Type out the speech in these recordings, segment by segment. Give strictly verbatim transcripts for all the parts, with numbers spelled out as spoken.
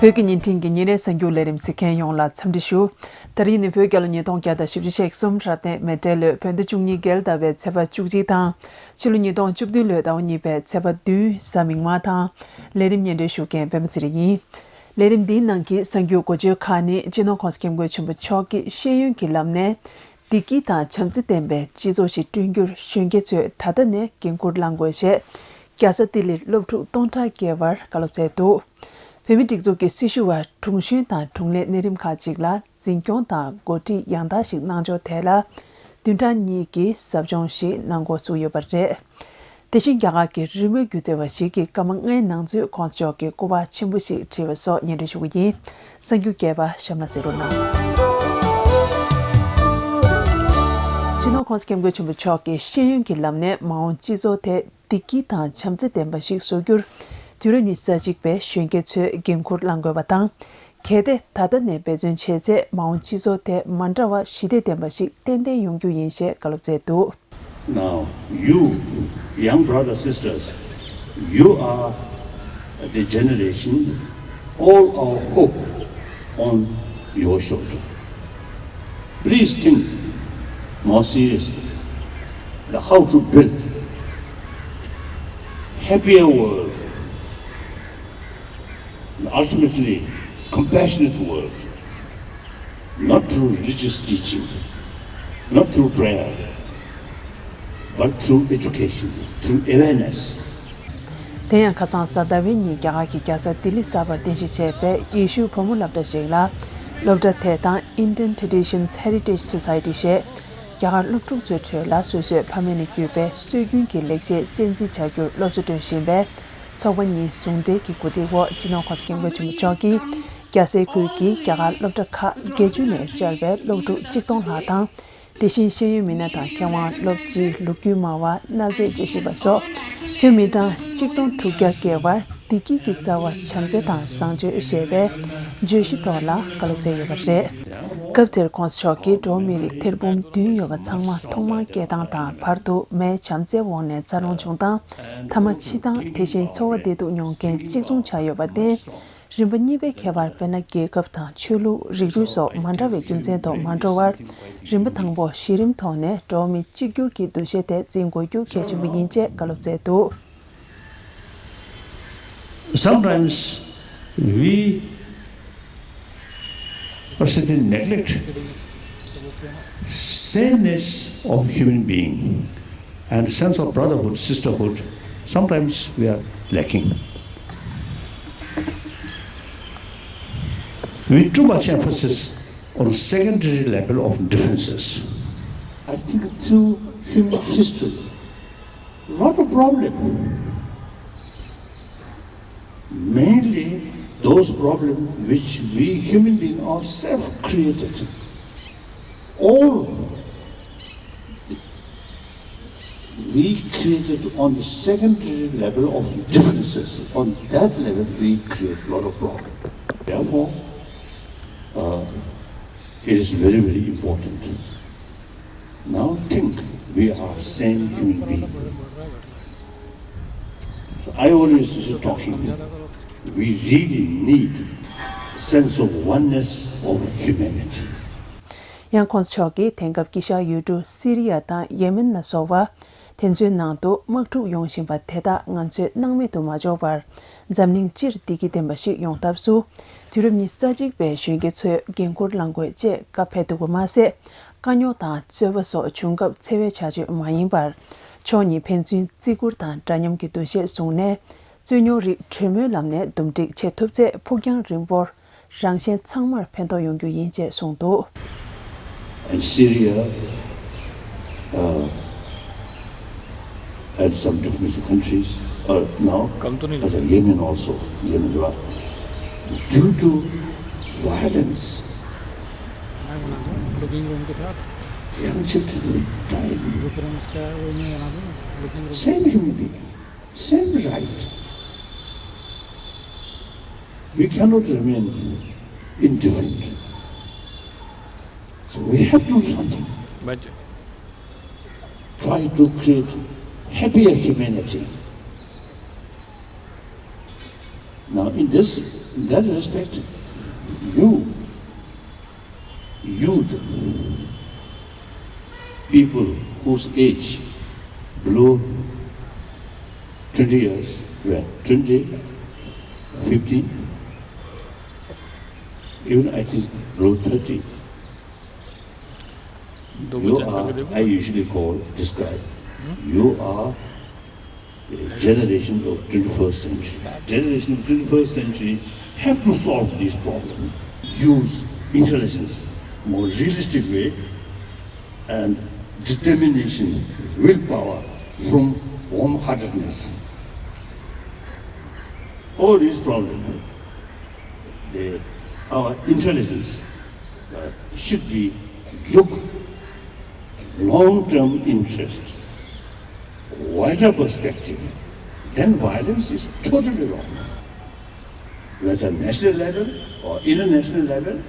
བོད་ཀྱི་བརྙན་འཕྲིན་གྱི་ཉིན་རེའི་གསར་འགྱུར་ལས་རིམ་གཟིགས་མཁན་ཡོངས་ལ་འཚམས་འདྲི་ཞུ། ད་རིང་ནི་བོད་རྒྱལ་ལོ་ཉིས་སྟོང་བརྒྱ་དང་བཞི་བཅུ་ཞེ་གསུམ་རབ་གནས་མེ་སྤྲེལ་ལོའི་བོད་ཟླ་བཅུ་གཉིས་རྒྱལ་ཟླ་བའི་ཚེས་པ་བཅུ་གཅིག་དང་། ཕྱི་ལོ་ཉིས་སྟོང་བཅུ་བདུན་ལོའི་ཟླ་བ་གཉིས་པའི་ཚེས་པ་བདུན་གཟའ་མིག་དམར་དང་། ལས་རིམ་སྙན་སྒྲོན་ཞུ་མཁན་པད་མ་ཚེ་རིང་ཡིན། ལས་རིམ་འདིའི་ནང་གི་གསར་འགྱུར་འགོ་བརྗོད་ཁག་ནི། སྤྱི་ནོར་༸གོང་ས་༸སྐྱབས་མགོན་ཆེན་པོ་མཆོག་གིས་ཤེས་ཡོན་གྱི་ལམ་ནས་བདེ་སྐྱིད་དང་བྱམས་བརྩེ་ལྡན་པའི་སྤྱི་ཚོགས་ཤིག་བསྐྲུན་རྒྱུར་གཞོན་སྐྱེས་ཚོས་ད་ལྟ་ནས་འགན་འཁུར་བླང་དགོས་ཞེས། རྒྱལ་ས་ལྡི་ལིར་སློབ་ཕྲུག་སྟོང་ཕྲག་བརྒལ་བར་བཀའ་སློབ་སྩལ་འདུག་བོད་མིའི་སྒྲིག་འཛུགས་ཀྱི་སྲི་ཞུ་བ་དྲུང་གཞོན་དང་དྲུང་ལས་གནས་རིམ་ཁག་ཅིག་ལ་འཛིན་སྐྱོང་དང་འགོ་ཁྲིད་ཡང་དག་ཞིག་གནང་ཕྱོགས་ཐད་ལ། བདུན་ཕྲག་གཉིས་ཀྱི་ཟབ་སྦྱོང་ཞིག་གནང་འགོ་ཚུགས་ཡོད་པ་རེད། དེ་བཞིན་རྒྱ་གར་གྱི་རི་མོའི་སྒྱུ་རྩལ་བ་ཞིག་གིས་སྐར་མ་ལྔའི་ནང་ཚུད་༸གོང་ས་མཆོག་གི་སྐུ་པར་ཆེན་པོ་ཞིག་བྲིས་པ་སོགས་སྙན་སྒྲོན་ཞུ་གི་ཡིན། གསར་འགྱུར་རྒྱས་པ་གཤམ་ལ་གཟིགས་རོགས་གནང་། སྤྱི་ནོར་༸གོང་ས་༸སྐྱབས་མགོན་ཆེན་པོ་མཆོག་གིས་ཤེས་ཡོན་གྱི་ལམ་ནས་མ་འོངས་སྤྱི་ཚོགས་དེ་བདེ་སྐྱིད་དང་བྱམས་བརྩེ་ལྡན་པ་ཞིག་བཟོ་རྒྱུར། དུས་རབས་ཉི་ཤུ་རྩ་གཅིག་པའི་གཞོན་སྐྱེས་ཚོས་འགན་འཁུར་བླང་དགོས་པ་དང་། གལ་ཏེ་ད་ལྟ་ནས་འབད་བརྩོན་བྱས་ཚེ། མ་འོངས་སྤྱི་ཚོགས་དེ་མ་འདྲ་བ་ཞི་བདེ་ལྡན་པ་ཞིག་ཏན་ཏན་ཡོང་རྒྱུ་ཡིན་ཞེས་བཀའ་སློབ་སྩལ་འདུག Now, you, young brothers, sisters, you are the generation, all our hope on your shoulder. Please think more seriously the how to build happier world, and ultimately compassionate world, not through religious teaching, not through prayer, but through education, through awareness. དེ་ཡང་ཁ་སང་གཟའ་ཟླ་བའི་ཉིན་རྒྱ་གར་གྱི་རྒྱལ་ས་ལྡི་ལི་གསར་པར་རྟེན་གཞི་བྱས་པའི་ཡེ་ཤུའི་བུ་མོ་སློབ་གྲྭ་ཞིག་ལ། སློབ་གྲྭ་དེ་དང་Indian Traditions Heritage Society ཞེས་རྒྱ་གར་སློབ་ཕྲུག་ཚོའི་ཁྲོད་ལ་སོ་སོའི་ཕ་མེས་ནས་བརྒྱུད་པའི་སྲོལ་རྒྱུན་གྱི་ལེགས་བཤད་གཅེས་འཛིན་བྱ་རྒྱུར་སློབ་གསོ་སྤྲོད་བཞིན་པའི་ཚོགས་པ་གཉིས་ཟུང་འབྲེལ་གྱི་གོ་སྒྲིག་འོག་སྤྱི་ནོར་༸གོང་ས་༸སྐྱབས་མགོན་ཆེན་པོ་མཆོག་གིས་རྒྱལ་སའི་ཁུལ་གྱི་རྒྱ་གར་སློབ་གྲྭ་ཁག་བརྒྱད་ཅུ་ནས་བཅར་བའི་སློབ་ཕྲུག་གཅིག་སྟོང་ལྷག་དང་། དེ་བཞིན་ཤེས་ཡོན་མི་སྣ་དང་མཁས་དབང་སློབ་སྤྱི་ལོ་རྒྱུས་སྨྲ་བ་གནའ་རྫས་དཔྱད་ཞིབ་པ་སོགས་ཁྱོན་མི་གྲངས་གཅིག་སྟོང་དྲུག་བརྒྱ་བརྒལ་བར་བདེ་སྐྱིད་ཀྱི་རྩ་བ་བྱམས་བརྩེ་དང་བཟང་སྤྱོད་ཞེས་པའི་བརྗོད་གཞི་ཐོག་ལ་བཀའ་སློབ་སྩལ་ཡོད་པ་རེད། སྐབས་དེར་༸གོང་ས་མཆོག་གིས་འགྲོ་བ་མིའི་རིགས་ཐེར་འབུམ་བདུན་ཡོད་པ་ཚང་མ་ཐོག་མར་སྐྱེ་སྟངས་དང་བར་དུ་མའི་བྱམས་བརྩེའི་འོག་ནས་འཚར་ལོངས་བྱུང་སྟངས། མཐའ་མ་འཆི་སྟངས། དེ་བཞིན་འཚོ་བ་བདེ་སྡུག་མྱོང་མཁན་གཅིག་མཚུངས་ཆགས་ཡོད་པར་བརྟེན། རིམ་པ་གཉིས་པའི་ཁྱད་པར་དཔེར་ན་རྒྱལ་ཁབ་དང་ཆོས་ལུགས་རིགས་རུས་སོགས་མ་འདྲ་བའི་རྒྱུ་མཚན་ཐོག་མ་འགྲོ་བར། རིམ་པ་དང་པོ་གཞི་རིམ་ཐོག་ནས་འགྲོ་བ་མི་གཅིག་གྱུར་གྱི་འདུ་ཤེས་དེ་འཛིན་དགོས་རྒྱུ་གལ་ཆེན་པོ་ཡིན་ཅེས་བཀའ་སློབ་སྩལ་འདུག Sometimes we or simply neglect sameness of human being and sense of brotherhood, sisterhood, sometimes we are lacking. We too much emphasis on secondary level of differences. I think through human history, lot of problem. Mainly those problems which we human beings are self-created. All we created on the secondary level of differences. On that level, we create a lot of problems. Therefore, uh, it is very, very important. Now think, we are same human being. So I always used to talking, we really need sense of oneness of humanity. ཡང་༸གོང་ས་མཆོག་གིས་དེང་སྐབས་དཀྱིལ་ཤར་ཡུལ་གྲུ་སི་རི་ཡ་དང་ཡེ་མེན་ལ་སོགས་པ། དེ་ཚོའི་ནང་དུ་དམག་འཁྲུག་ཡོང་བཞིན་པ་དེ་དག་ང་ཚོས་སྣང་མེད་དུ་མ་འཇོག་པར། འཛམ་གླིང་སྤྱིར་བདེ་སྐྱིད་ལྡན་པ་ཞིག་ཡོང་ཐབས་སུ། དུས་རབས་ཉི་ཤུ་རྩ་གཅིག་པའི་གཞོན་སྐྱེས་ཚོས་འགན་འཁུར་བླང་དགོས་ཅེས་བཀའ་ཕེབས་འདུག་པ་མ་ཟད། དཀའ་རྙོག་དང་རྩོད་པ་སོགས་བྱུང་སྐབས་འཚེ་བའི་བྱ་སྤྱོད་མ་ཡིན་པར། ཕྱོགས་གཉིས་ཕན་ཚུན་བརྩི་བཀུར་དང་འདྲ་མཉམ་གྱི་འདུ་ཤེས་བཟུང་ནས། རྩོད་རྙོག་རིགས་གྲོས་མོལ་ལམ་ནས་འདུམ་འགྲིག་བྱེད་ཐུབ་ཚེ། ཕུགས་རྒྱང་རིང་པོར་རང་གཞན་ཚང་མར་ཕན་ཐོགས་ཡོང་རྒྱུ་ཡིན་ཅེས་གསུངས་འདུག And Syria, uh, and some different countries, uh, now, as a Yemen also, Yemen, right? Due to violence, young children dying. Same human being, same right. We cannot remain indifferent. So we have to do something. Try to create happier humanity. Now, in this In that respect, you, youth, people whose age below twenty years, well, twenty, fifteen, even I think below thirty, you are, I usually call, describe, you are the generation of twenty-first century. Generation of twenty-first century have to solve this problem. Use intelligence more realistic way and determination, willpower from warm-heartedness. All these problems, the, our intelligence uh, should be look long-term interest, wider perspective, then violence is totally wrong. Whether national level or international level,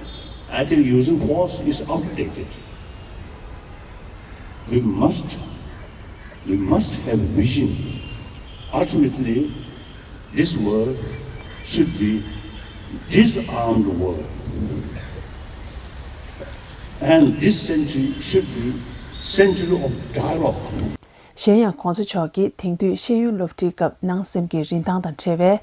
I think using force is outdated. We must, we must have a vision. Ultimately, this world should be disarmed world. And this century should be century of dialogue. གཞན་ཡང་གོང་ས་མཆོག་གིས་དེང་དུས་ཤེས་ཡོན་སློབ་ཁྲིད་སྐབས་ནང་སེམས་ཀྱི་རིན་ཐང་དང་འབྲེལ་བའི་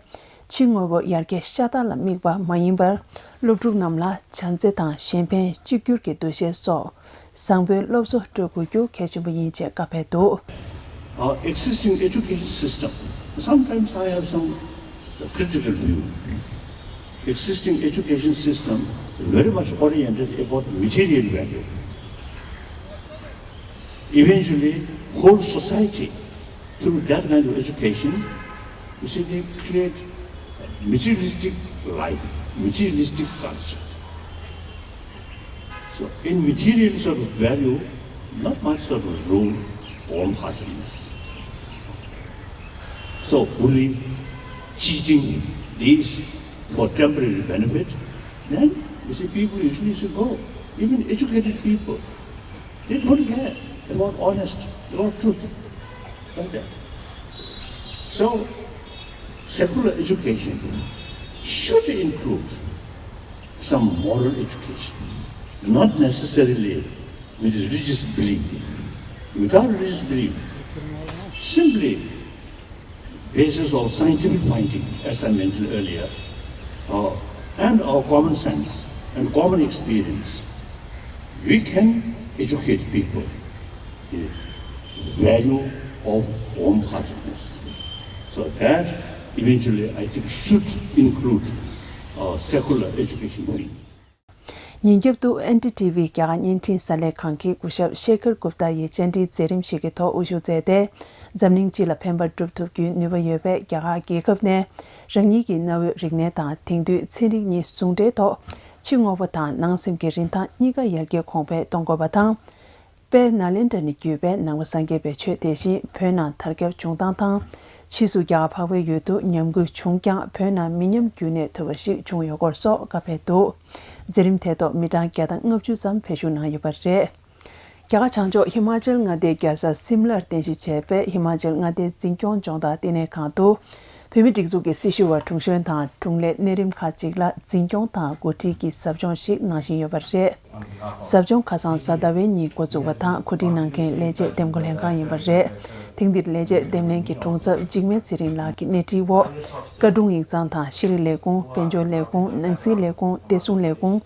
ཕྱི་དངོས་པོ་ཡར་རྒྱས་ཤ་སྟག་ལ་དམིགས་པ་མ་ཡིན་པར། སློབ་ཕྲུག་རྣམས་ལ་བྱམས་བརྩེ་དང་གཞན་ཕན་གཅིག་གྱུར་གྱི་འདུ་ཤེས་སོགས་བཟང་པོའི་སློབ་གསོ་སྤྲོད་དགོས་རྒྱུ་གལ་ཆེན་པོ་ཡིན་ཅེས་བཀའ་ཕེབས་འདུག Our existing education system, sometimes I have some critical view. Existing education system very much oriented about material value. Eventually, whole society, through that kind of education, you see, they create materialistic life, materialistic culture. So, in material sort of value, not much sort of role, warm-heartedness. So, bully, cheating, these for temporary benefit, then you see people usually should go. Even educated people, they don't care about honest, about truth, like that. So, secular education should include some moral education, not necessarily with religious belief. Without religious belief, simply basis of scientific finding, as I mentioned earlier, uh, and our common sense and common experience, we can educate people the value of warm-heartedness. So that eventually I think should include uh, secular education field. ཉིན་རྒྱབ་ཏུ་ཨེན་ཌི་ཊི་ཝི་རྒྱ་གར་བརྙན་འཕྲིན་གསར་ལས་ཁང་གི་སྐུ་ཞབས་ཤེ་ཁར་གུབ་ཏཱ་ཡིས་བཅར་འདྲིའི་མཛད་རིམ་ཞིག་གི་ཐོག་དབུ་བཞུགས་མཛད་དེ། འཛམ་གླིང་སྤྱི་ལ་ཕན་པ་སྒྲུབ་ཐུབ་རྒྱུའི་ནུས་པ་ཡོད་པའི་རྒྱ་གར་རྒྱལ་ཁབ་ནས་རང་ཉིད་ཀྱི་གནའ་བོའི་རིག་གནས་དང་དེང་དུས་ཚན་རིག་གཉིས་ཟུང་འབྲེལ་ཐོག་ཕྱི་དངོས་པོ་དང་ནང་སེམས་ཀྱི་རིན་ཐང་གཉིས་ཀ་ཡར་རྒྱས་གོང་འཕེལ་གཏོང་དགོས་པ་དང་། དཔལ་ནཱ་ལེནྡྲ་ནས་བརྒྱུད་པའི་ནང་པ་སངས་རྒྱས་པའི་ཆོས་དེ་བཞིན་བོད་ནང་དར་ཁྱབ་བྱུང་སྟངས་དང་། ཕྱིས་སུ་རྒྱ་གར་འཕགས་པའི་ཡུལ་དུ་ཉམས་རྒུད་བྱུང་ཀྱང་བོད་ནང་མི་ཉམས་རྒྱུན་གནས་ཐུབ་པ་ཞིག་བྱུང་ཡོད་སྐོར་སོགས་བཀའ་ཕེབས་འདུག་མཛད་རིམ་དེ་ཐོག་མི་གྲངས་བརྒྱ་དང་ལྔ་བཅུ་ཙམ་ཕེབས་ཞུགས་གནང་ཡོད་པ་རེད། རྒྱ་གར་བྱང་ཕྱོགས་ཧི་མ་ཅལ་མངའ་སྡེའི་རྒྱལ་ས་སིམ་ལར་རྟེན་གཞི་བྱས་པའི་ཧི་མ་ཅལ་མངའ་སྡེའི་འཛིན་སྐྱོང་སྦྱོང་བརྡར་ལྟེ་གནས་ཁང་དུ། བོད་མིའི་སྒྲིག་འཛུགས་ཀྱི་སྲི་ཞུ་བ་དྲུང་གཞོན་དང་དྲུང་ལས་གནས་རིམ་ཁག་ཅིག་ལ་འཛིན་སྐྱོང་དང་འགོ་ཁྲིད་ཀྱི་ཟབ་སྦྱོང་ཞིག་གནང་བཞིན་ཡོད་པ་རེད། ཟབ་སྦྱོང་ཁ་སང་གཟའ་ཟླ་བའི་ཉིན་འགོ་བཙུགས་པ་དང་གོ་སྒྲིག་གནང་མཁན་ལས་བྱེད་འདེམས་བསྐོ་ལྷན་ཁང་ཡིན་པ་རེད། ཐེངས་འདིར་ལས་བྱེད་འདེམས་ལྷན་གྱི་དྲུང་ཚབ་འཇིགས་མེད་ཚེ་རིང་ལགས་ཀྱི་སྣེ་ཁྲིད་འོག་བཀའ་དྲུང་ཡིག་ཚང་དང་ཤེས་རིག་ལས་ཁུངས། དཔལ་འབྱོར་ལས་ཁུངས། ནང་སྲིད་ལས་ཁུངས། བདེ་སྲུང་ལས་ཁུངས།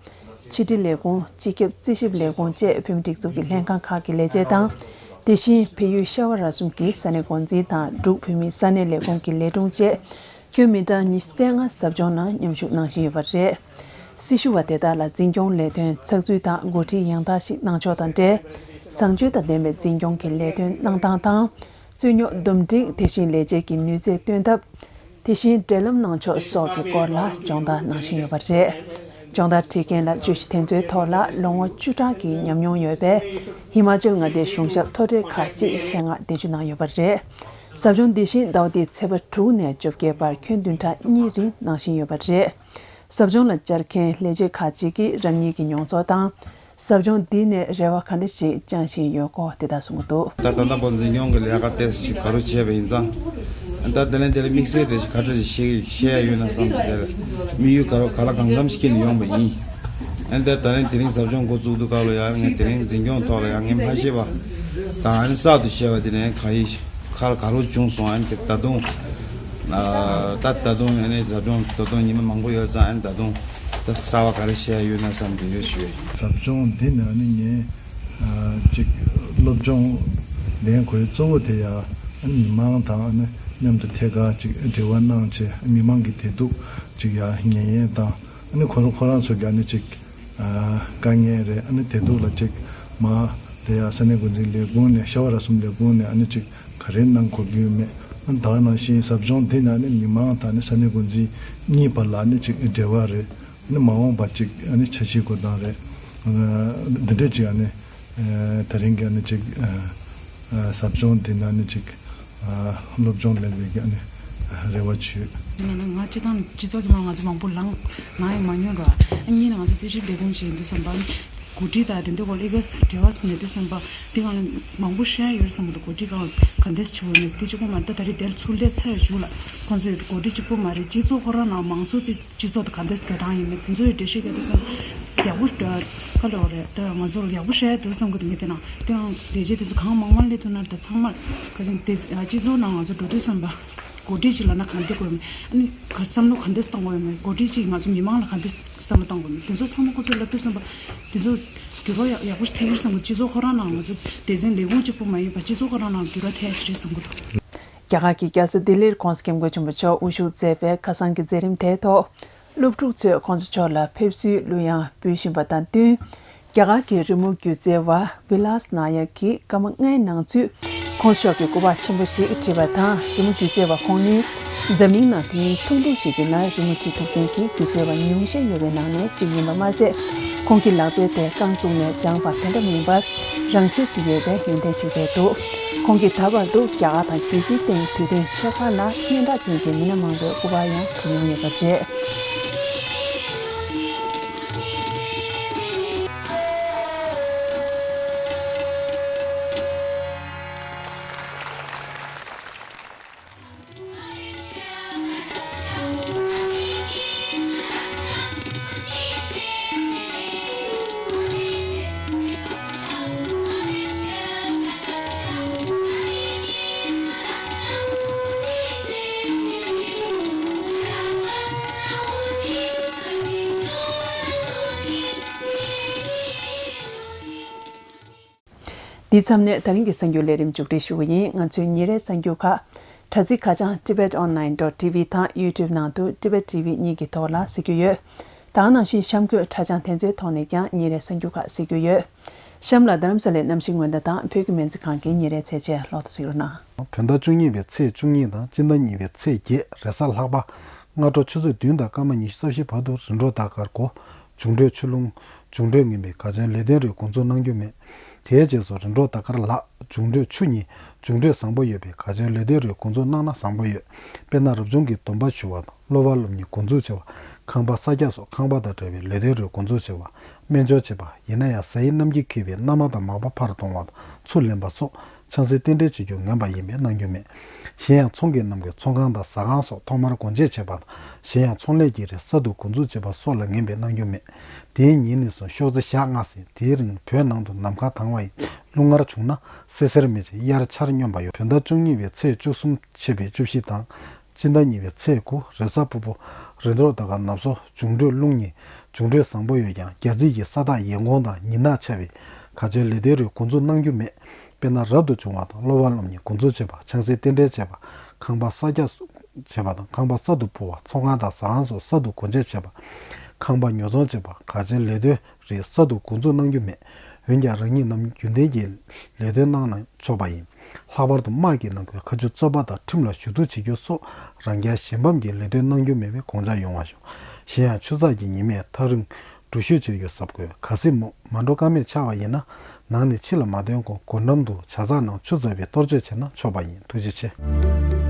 ཕྱི་དྲིལ་ལས་ཁུངས། སྤྱི་ཁྱབ་རྩིས་ཞིབ་ལས་ཁུངས་བཅས་བོད་མིའི་སྒྲིག་འཛུགས་ཀྱི་ལྷན་ཁང་ཁག་གི་ལས་བྱེད་དང་། དེ་བཞིན་བལ་ཡུལ་ཤ་བ་ར་གསུམ་གྱི་ས་གནས་འགོ་འཛིན་དང་འབྲུག་བོད་མིའི་ས་གནས་ལས་ཁུངས་ཀྱི་ལས་དྲུང་བཅས་ཁྱོན་མི་གྲངས་ཉི་ཤུ་རྩ་ལྔ་ཟབ་སྦྱོང་ནང་མཉམ་ཞུགས་གནང་བཞིན་ཡོད་པ་རེད། སྲི་ཞུ་བ་དེ་དག་ལ་འཛིན་སྐྱོང་ལས་དོན་ཚགས་ཚུད་དང་འགོ་ཁྲིད་ཡང་དག་ཞིག་གནང་ཕྱོགས་དང་འབྲེལ། བཟང་སྤྱོད་དང་ལྡན་པའི་འཛིན་སྐྱོང་གི་ལས་དོན་གནང་སྟངས་དང་། རྩོད་རྙོག་འདུམ་འགྲིག་དེ་བཞིན་ལས་བྱེད་ཀྱི་ནུས་ཚད་བཏོན་ཐབས། དེ་བཞིན་འབྲེལ་ལམ་གནང་ཕྱོགས་སོགས་ཀྱི་སྐོར་ལ་སྦྱོང་བརྡར་གནང་བཞིན་ཡོད་པ་རེད། སྦྱོང་བརྡར་ཁྲིད་མཁན་ལ་བརྗོད་གཞི་དེ་ཚོའི་ཐོག་ལ་ལོ་ངོ་བཅུ་ཕྲག་གི་ཉམས་མྱོང་ཡོད་པའི་ཧི་མ་ཅལ་མངའ་སྡེའི་གཞུང་ཞབས་མཐོ་གྲས་ཁག་ཅིག་ཆེད་མངགས་གདན་ཞུ་གནང་ཡོད་པ་རེད། ཟབ་སྦྱོང་འདི་བཞིན་ཟླ་བ་འདིའི་ཚེས་པ་དྲུག་ནས་བཅོ་བརྒྱད་བར་ཁྱོན་བདུན་ཕྲག་གཉིས་རིང་གནང་བཞིན་ཡོད་པ་རེད། ཟབ་སྦྱོང་ལ་བཅར་མཁན་ལས་བྱེད་ཁག་ཅིག་གིས་རང་ཉིད་ཀྱི་མྱོང་ཚོར་དང་། ཟབ་སྦྱོང་འདི་ནས་རེ་བ་ག་འདྲ་ཞིག་བཅངས་བཞིན་ཡོད་སྐོར་དེ་ལྟར་གསུང་གི་འདུག་ད་ད་ལྟ་བར་འཛིན་སྐྱོང་གི་ལས་ཀ་ཏོག་ཙམ་ཞིག་ག་རེ་བྱས་པ་ཡིན་ཙང་། ད་དེ་ལན་དེ་ལ་དམིགས་བསལ་འགྲེལ་བཤད་ག་འདྲ་ཞིག་བཤད་ཡ་ཡོད་ན་བསམ་གྱི། དེ་ལ་དམིགས་ཡུལ་ག་རེ་ག་ལ་གང་འཚམ་ཞིག་ནས་ཡོང་བ་ཡིན། ཨ་ནི་ད་ད་ལན་དེ་རིང་ཟབ་སྦྱོང་འགོ་བཙུགས་དུས་སྐབས་ལ་ཡང་ངས་དེ་རིང་འཛིན་སྐྱོང་ཐོག་ལ་ཡང་ངས་མ་ཤེས་པ་དང་། ཨ་ནི་གསར་དུ་བཤད་པ་དེ་ནས་ག་ཡི་ག་ལ་ག་རེ་བྱུང་སོང་། ཨ་ནི་དེ་ད་དུང་ད་ད་དུང་ཨ་ནི་ཟབ་སྦྱོང་ད་དུང་ཉི་མ་མང་པོ་ཡོད་ཙང་། ཨ་ནི་ད་དུང་ད་གསར་བ་ག་རེ་བཤད་ཡ་ཡོད་ན་བསམ་གྱི་ཡོད་ཞུ། ཟབ་སྦྱོང་འདི་ནི་ཨ་ནི་ངས་ཅིག་སློབ་སྦྱོང་ལེན་དགོས་གཙོ་བོ་དེ་ཡང་ཨ་ནི་མི་མང་དང་ཨ་ནི་མཉམ་དུ་ཐད་ཀར་ཅིག་འབྲེལ་བ་གནང་བྱས། མི་མང་གི་བདེ་སྡུག་ཅིག་ཡང་ཉན་ཡས་དང་། ཨ་ནི་ཁོ་རང་ཁོ་རང་ཚོ་གི་ཨ་ནི་ཅིག་དཀའ་ངལ་རེད། ཨ་ནི་བདེ་སྡུག་ལ་ཅིག་མ་དེ་ཡང་ས་གནས་འགོ་འཛིན་ལས་ཁུངས་ནས་བྱ་བ་ར་གསུམ་ལས་ཁུངས་ནས་ཨ་ནི་ཅིག་ག་རེ་གནང་དགོས་ཀྱི་ཡོད་མེད། ཨ་ནི་ད་ག་ནང་བཞིན་ཟབ་སྦྱོང་འདི་ནི་ཨ་ནི་མི་མང་དང་ཨ་ནི་ས་གནས་འགོ་འཛིན་གཉིས་བར་ལ་ཨ་ནི་ཅིག་འབྲེལ་བ་རེད། ཨ་ནི་མ་འོངས་པ་ཅིག་ཨ་ནི་འཆར་གཞི་བཀོད་སྟངས་རེད། ཨ་འདི་འདྲ་ཅིག་ཨ་ནི་ཨ་དེ་རིང་གི་ཨ་ནི་ཅིག་ཨ་ཨ་ཟབ་སྦྱོང་འདི་ནི་ཨ་ནི་ཅིག་ཨ་སློབ་སྦྱོང་ལེན་པའི་གི་ཨ་ནི་རེ་བ་ཆེ། ཡིན་ན་ང་སྤྱི་བཏང་སྤྱི་ཚོགས་ཀྱི་ནང་ང་ཚོ་མང་པོ་ལངས་ལངས་ཡང་མ་མྱོང་ར། ཨ་གཉིས་ནས་ང་ཚོ་རྩིས་ཞིབ་ལས་ཁུངས་ཅིག་ཡིན་དུས་ཙམ་པ། གོ་སྒྲིག་དང་དེ་འདྲ་སྐོར་ལ་ཨི་ག་འབྲེལ་བ་ཟིན་ནས་དུས་ཙམ་པ། དེ་གང་ལ་མང་པོ་བཤད་ཡོད་བསམ་གི་འདུག་གོ་སྒྲིག་གང་ག་འདྲས་བྱུང་བ་མེད། དེ་གཅིག་པོ་མ་རེད། ད་ད་རེས་དེར་ཚུར་སླེབས་ཚར་ཡོད་ཞུ་ལ། ཁོང་ཚོས་གོ་སྒྲིག་གཅིག་པོ་མ་རེད། སྤྱི་ཚོགས་ཁོ་རང་ནང་མང་ཚོགས་ཚོས་སྤྱི་ཚོགས་དང་ག་འདྲས་འགྲོ་སྟངས་ཡིན་མེད་དེ་ཚོའི་འགྲེལ་བཤད་རྒྱག་དུས་ཙམ་ཡག་པོ་འདྲ་ག་ལ་བ་རེད། ད་ང་ཚོར་ཡག་པོ་བཤད་ཡ་འདུག་བསམ་གི་འདུག་ངས་དེ་ནང་དེའང་ལས་བྱེད་དེ་ཚོ་གང་མང་མང་སླེབས་ཐུབ་ན། ད་ཚང་མར་ག་ཚོད་དེ་སྤྱི་ཚོགས་ནང་ང་ཚོ་འགྲོ་དུས་ཙམ་པ། གོ་སྒྲིག་ཅིག་ལབ་ན་ག་འདྲས་དགོས་མེད། ཨ་ནི་ག་བསམ་བློ་ག་འདྲས་བཏང་དགོས་མེད། གོ་སྒྲིག་ཅིག་ང་ཚོ་མི་མང་ལ་ག་འདྲས་བསམ་བློ་བཏང་དགོས་མེད། དེ་ཚོ་ཚང་མ་ཁོ་ཚོས་ལབ་དུས་ཙམ་པ། དེ་ཚོ་འགྱུར་བ་ཡག་ཡག་པོ་ཞིག་ཐེབས་ཀྱི་རེད་བསམ་གི། སྤྱི་ཚོགས་ཁོ་རང་ནང་ང་ཚོ་སྡེ་ཚན་ལས་ཁུངས་གཅིག་པོ་མ་ཡིན་པ་སྤྱི་ཚོགས་ཁོ་རང་ནང་འགྱུར་བ་ཐེབས་ཀྱི་རེད་བསམ་གི་འདུག་རྒྱ་གར་གྱི་རྒྱལ་ས་ལྡི་ལིར་༸གོང་ས་༸སྐྱབས་མགོན་ཆེན་པོ་མཆོག་དབུ་བཞུགས་མཛད་པའི་ཁ་སང་གི་མཛད་རིམ་དེའི་ཐོག་སློབ་ཕྲུག་ཚོས་༸གོང་ས་མཆོག་ལ་ཕེབས་བསུའི་གླུ་དབྱངས་འབུལ་བཞིན་པ་དང་བསྟུན། རྒྱ་གར་གྱི་རི་མོ་སྒྱུ་རྩལ་བ་བི་ལཱས་ན་ཡ་གིས་སྐར་མ་ལྔའི་ནང་ཚུད་༸གོང་ས་མཆོག་གི་སྐུ་པར་ཆེན་པོ་ཞིག་བྲིས་པ་དང་། རི་མོ་སྒྱུ་རྩལ་བ་ཁོང་ནི་འཛམ་གླིང་ནང་དུས་ཡུན་ཐུང་ཐུང་ཞིག་གི་ནང་རི་མོ་བྲིས་ཐུབ་མཁན་གྱི་སྒྱུ་རྩལ་བ་ཉུང་ཤས་ཡོད་པའི་ནང་ནས་གཅིག་ཡིན་པ་མ་ཟད། ཁོང་གི་ལག་རྩལ་དེ་རྐང་བཙུགས་ནས་སྦྱངས་པ་དེ་འདྲ་མིན་པར། རང་ཆས་སུ་ཡོད་པའི་ཡོན་ཏན་ཞིག་རེད་འདུག་ཁོང་གིས་ད་བར་དུ་རྒྱ་གར་དང་རྒྱལ་སྤྱིའི་སྟེང་དུས་སྟོན་ཆེ་ཁག་ལ་སྙན་གྲགས་ཅན་གྱི་མི་སྣ་མང་པོའི་སྐུ་པར་ཡང་བྲིས་མྱོང་ཡོད་པ་རེད། འདི་མཚམས་ནས་ད་རིང་གི་གསར་འགྱུར་ལས་རིམ་མཇུག་སྒྲིལ་ཞུ་གི་ཡིན། ང་ཚོའི་ཉིན་རེའི་གསར་འགྱུར་ཁག་དྲ་ཚིགས་ཁ་བྱང་tibet online dot tv དང་YouTube ནང་དུ་Tibet T V གཉིས་ཀྱི་ཐོག་ལ་གཟིགས་རྒྱུ་ཡོད། ད་ག་ནང་བཞིན་གཤམ་འཁོད་དྲ་བྱང་དེ་ཚོའི་ཐོག་ནས་ཀྱང་ཉིན་རེའི་གསར་འགྱུར་ཁག་གཟིགས་རྒྱུ་ཡོད། གཤམ་ལ་རྡ་རམ་ས་ལའི་གནམ་གཤིས་སྔོན་བརྡ་དང་བོད་ཀྱི་སྨན་རྩིས་ཁང་གི་ཉིན་རེའི་ཚེས་ཆ་ལོག་ཏུ་གཟིགས་རོགས་གནང་། བོད་ཟླ་བཅུ་གཉིས་པའི་ཚེས་བཅུ་གཉིས་དང་སྤྱི་ཟླ་གཉིས་པའི་ཚེས་བརྒྱད་རེས་གཟའ་ལྷག་པ། སྔ་དྲོ་ཆུ་ཚོད་བདུན་དང་སྐར་མ་ཉི་ཤུ་རྩ་བཞི་བར་དུ་རིམ་གྲོ་ཟླ་དཀར་གོ། འབྱུང་འཕྲོད་ཆུ་རླུང་། འབྱུང་འཕྲོད་ངན་པའི་ག་ཚོད་ལས་དོན་རིགས་འགོ་འཛུགས་གནང་རྒྱུ་མེད། དེའི་རྗེས་སུ་རིམ་གྲོ་ཟླ་དཀར་ལྷག། འབྱུང་འཕྲོད་ཆུ་གཉིས། འབྱུང་འཕྲོད་བཟང་པོ་ཡོད་པའི་ག་ཚོད་ལས་དོན་རིགས་འགོ་འཛུགས་གནང་ན་བཟང་པོ་ཡོད། དཔེར་ན་རབ་བྱུང་གི་སྡོམ་པ་ཞུ་བ་དང་གློ་བ་སློབ་གཉེར་འགོ་འཛུགས་བྱེད་པ། ཁང་པ་གསར་རྒྱག་སོགས་ཁང་པ་དང་འབྲེལ་བའི་ལས་དོན་རིགས་འགོ་འཛུགས་བྱེད་པ། སྨན་སྦྱོར་བྱེད་པ། ཡིན་ན་ཡང་ཟས་ཡིད་རྣམ་འགྱུར་འཁྱེར་བའི་སྣ་མང་དང་མག་པ་ཕར་གཏོང་བ་དང་ཚུར་ལེན་པ་སོགས་ཆང་སའི་རྟེན་འབྲེལ་བྱེད་རྒྱུ་ངན་པ་ཡིན་པས་གནང་རྒྱུ་མེད། གཞན་ཡང་ཚོང་གི་རྣམ་ངོས་ཚོང་ཁང་དང་ཟ་ཁང་སོགས་ཐོག་མར་སྒོ་འབྱེད་བྱེད་པ་དང་གཞན་ཡང་ཚོང་ལས་ཀྱི་རིགས་གསར་དུ་འགོ་འཛུགས་བྱེད་པ་སོགས་ལ་ངན་པས་གནང་རྒྱུ་མེད། དེའི་ཉིན་ནས་བཟུང་ཤོག་ཚེས་ཞག་ལྔ་ཟིན། དེའི་རིང་བོད་ནང་དུ་ནམ་མཁའ་དྭངས་བ་ཡིན། རླུང་ངར་བྱུང་ན་སེར་སེར་མེ་ལྕེ་དབྱར་ཆར་སྙོམས་པ་ཡོད། བོད་ཟླ་བཅུ་གཉིས་པའི་ཚེས་བཅུ་གསུམ་ཕྱེད་པའི་བཅུ་བཞི་དང་། སྤྱི་ཟླ་གཉིས་པའི་ཚེས་དགུ་རེས་གཟའ་ཕུར་བུ། རེས་གཟའ་ཟླ་དཀར་ནག་སོགས་འབྱུང་འཕྲོད་རླུང་གཉིས། འབྱུང་འཕྲོད་བཟང་པོ་ཡོད་ཀྱང་རྒྱ་རྩིས་ཀྱི་ས་རྟགས་ཡན་གོང་དང་ཉི་ནག་ཆགས་པའི་ག་ཚོད་ལས་དོན་རིགས་འགོ་འཛུགས་གནང་རྒྱུ་མེད། དཔེར་ན་རབ་ཏུ་བྱུང་བ་དང་གློ་བ་སློབ་གཉེར་འགོ་འཛུགས་བྱེད་པ། ཆང་སའི་རྟེན་འབྲེལ་བྱེད་པ། ཁང་པ་གསར་རྒྱག་བྱེད་པ་དང་ཁང་པ་གསར་དུ་ཕུབ་པ། ཚོང་ཁང་དང་ཟ་ཁང་སོགས་གསར་དུ་སྒོ་འབྱེད་བྱེད་པ། ཁང་པ་ཉོ་ཚོང་བྱེད་པ། ག་ཚོད་ལས་དོན་རིགས་གསར་དུ་འགོ་འཛུགས་གནང་རྒྱུ་མེད། འོན་ཀྱང་རང་ཉིད་རྣམས་རྒྱུན་ལྡན་གྱི་ལས་དོན་གནང་ན་ཆོག་པ་ཡིན། ལྷག་པར་དུ་དམག་གི་ནང་ཁུལ་ཁ་མཆུ་རྩོད་པ་དང་ཁྲིམས་ལ་ཞུ་གཏུག་བྱེད་རྒྱུ་སོགས་རང་རྐྱ་གཞན་ཕམ་གྱི་ལས་དོན་གནང་རྒྱུ་མེད་པའི་དགོངས་འཆར་ཡོང་བ་བྱུང་། གཞན་ཡང་ཆུ་ཚགས་ཀྱི་ཉི་མས་ཐག་རིང་འགྲུལ་བཞུད་བྱེད་རྒྱུ་གཟབ་དགོས། གལ་སྲིད་མ་མ་འགྲོ་ཀ་མེད་ཆགས་པ་ཡིན་ན་ནང་ནས་ཕྱི་ལ་མ་ཐོན་གོང་སྒོ་འགྲམ་དུ་ཇ་ཚགས་ནང་ཆུ་བཙགས་པའི་གཏོར་བཅོས་བྱས་ན་ཆོག་པ་ཡིན། ཐུགས་རྗེ་ཆེ།